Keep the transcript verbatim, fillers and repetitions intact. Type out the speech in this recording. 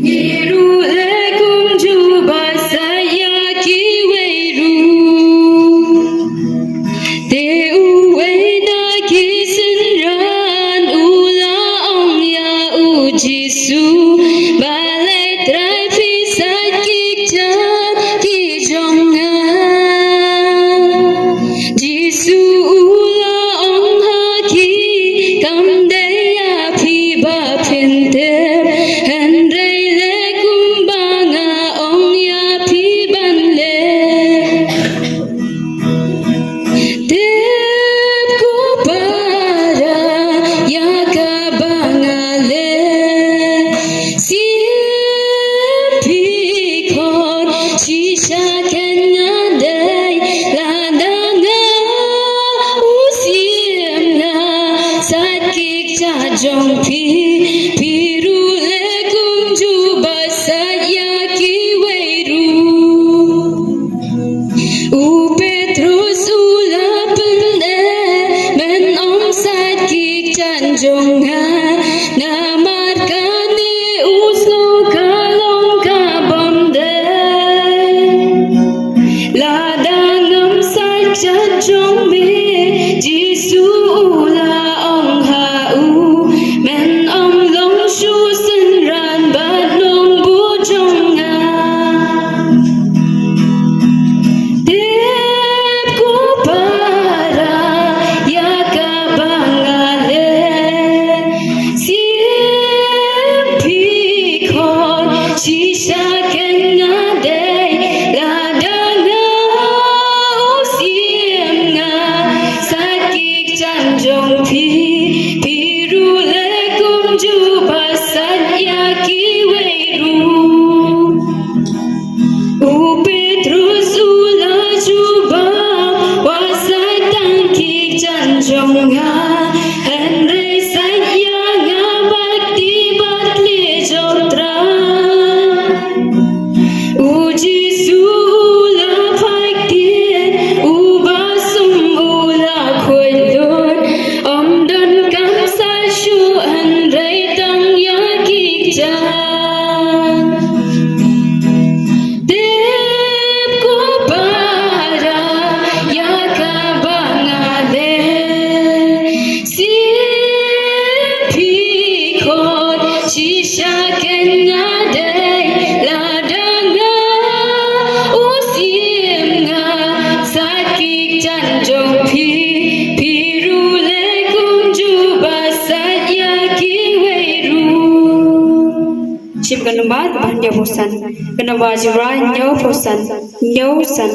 Ngi ruh leh kumjuh ba sait ïa kiwei ruh. Te uwei na ki synran u la ong ïa u Jisu, balei Trai phi sait kik jar ki jong nga? Jisu u la ong ha ki, kam dei ïa phi ba phin tip, hynrei leh kumba nga ong ïa phi ban leh. Tip ko para ïa kaba nga leh. Siem phi khot shisha kein nga dei, lada nga u siem nga sait kik jar jong phi, phi ruh leh kumjuh ba sait ïa kiwei ruh. U Petrus u la pyndep, men ym sait kik jar jong nga, namar kane u sngew ka long ka bym dei. Lada ngam sait jar jong me, Jisu u la ong ha u, men ym long shuh synran bad nongbuh jong nga. Tip ko para ïa kaba nga leh. Siem phi khot shisha kein nga dei, lada nga u siem nga sait kik jar jong phi, phi ruh leh kumjuh ba sait ïa kiwei ruh. U Petrus u la jubab, wat sait tang kik jar jong nga, hynrei sait ïa nga bad kti bad kli jong Trai. U Jisu u la phai ktieh, uba sum u la khuid lut, ym donkam sait shuh hynrei tang ïa kik jar. Tip ko para ïa kaba nga leh. Siem phi khot shisha kein nga dei, lada nga u siem nga sait kik jar jong phi, phi ruh leh kumjuh ba sait ïa kiwei ruh. Shim ka nombar ba hynñiewphew san. Ka nombar jingrwai hynñiewphew san. Hynñiew san.